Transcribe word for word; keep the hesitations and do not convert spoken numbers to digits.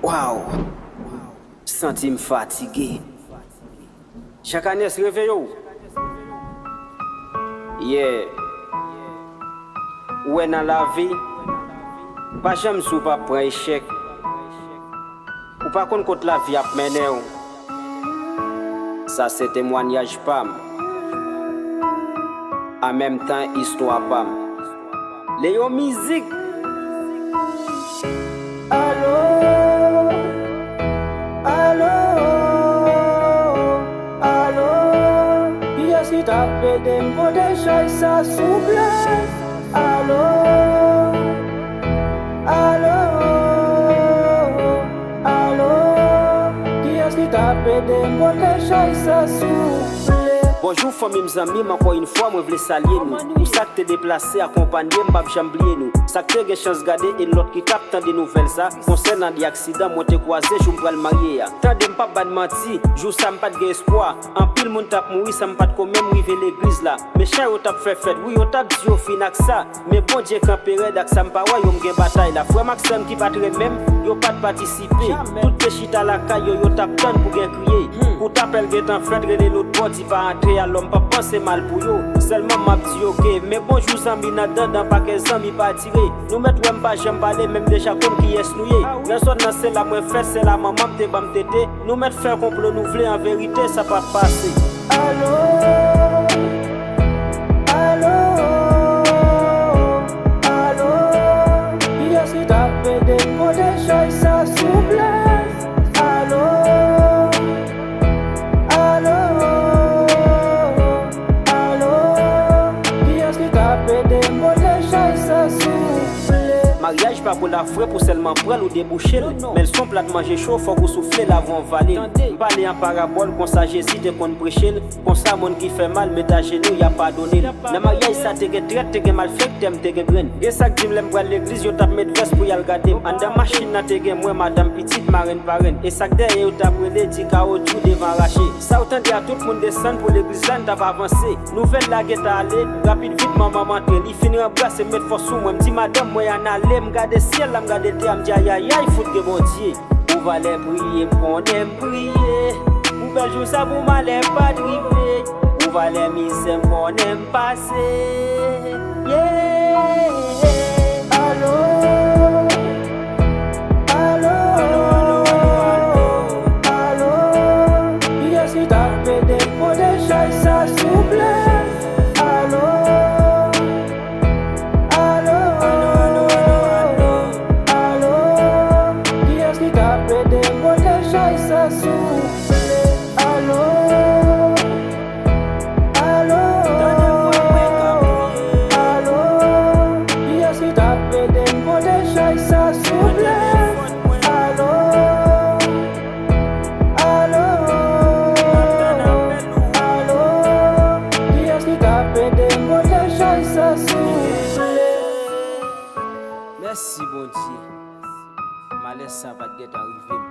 Waw! Santi m fatige. Jacanes, reveye w. Yeah. Ou wè nan lavi, pa janm di w p ap pran echèk. Ou pa konn kot lavi ap mennen w. Sa se temwanyaj pa m. An menm tan, istwa pa m. Leo Mizik. Alo, alo, alo, kiyès ki t ap ede m pote chay sa, souple? Alo, alo, alo, kiyès ki t ap ede m pote chay sa, souple? Bonjou fanmi m, zanmi m, ankò yon fwa mwen vle salye nou. Pou sa k te deplase, akonpanye m, m p ap janm bliye nou. Sa k te gen chans gade e lòt ki t ap tande nouvèl sa, konsènan de aksidan mwen te kwaze jou m pral marye a. Tande, m p ap ba n manti, jou sa m pa t gen espwa. Anpil moun t ap mouri san m pa t ko menm rive legliz la. Mechan yo t ap fè fèt, wi, yo t ap di yo fin ak sa. Men Bondye kanpe rèd ak sa m pa wè yo, m gen batay la. Frè m ak sè m ki pa t renmen m, yo pa t patisipe. Tout te chita lakay yo, yo t ap tann pou gen kriye. Kout apèl gentan fèt, rele lòt bò, di pa antre, alò m p ap panse mal pou yo. Sèlman m ap di yo ke, men bonjou zanmi nan dandan, pa kè zanmi pa dire. Nou mèt wè m pa janm pale, men m deja konn kiyès nou ye. Nan zòn nan se la mwen fèt, se la manman m te ban m tete. Nou mèt fè konplo nou vle, an verite sa p ap pase. Alo, alo, alo, kiyès ki t ap ede m pote chay sa, souple? Alo, alo, alo, kiyès ki t ap ede m pote chay sa, souple? Maryaj pa pou lafrè pou sèlman pran l ou debouche l. Men l s on plat manje cho, fòk ou soufle l avan w vale l. M pale an parabòl, konsa Jezi te konn preche l. Konsa, moun ki fè mal, met ajenou, y ap padone l. Nan maryaj sa, te gen trèt, te gen malfektè, m te gen grenn. Gen sa k di m lè m pral legliz, yo t ap met vès pou y al gade m. Anndan machin nan, te gen mwen, madanm, pitit, marenn, parenn. E sa k dèyè, yo t ap rele, di kawotchou devan rache. Sa w tande a, tout moun desann pou legliz la, n t ap avanse. Nouvèl la gentan ale, rapid vit, manman m antre. Li fin ranbrase, m met fòs sou mwen, m di madanm mwen ann ale. M gade syèl la, m gade tè a, m di ayayay, fout gen Bondye. Pou valè priye, m konnen m priye. Pou bèl jou sa, pou malè pa t rive. Pou valè mizè, m konnen m pase. Yeah. Alo, alo, alo, alo, alo, kiyès ki t ap ede m pote chay sa, souple? Alo, alo, alo, alo, alo, kiyès ki t ap ede m pote chay sa, souple? Alo, alo, alo, kiyès ki t ap ede m pote chay sa, souple? Alo, alo, alo, kiyès ki t ap ede m pote chay sa, souple? Mèsi, Bondye. Malè sa pa t gentan rive m.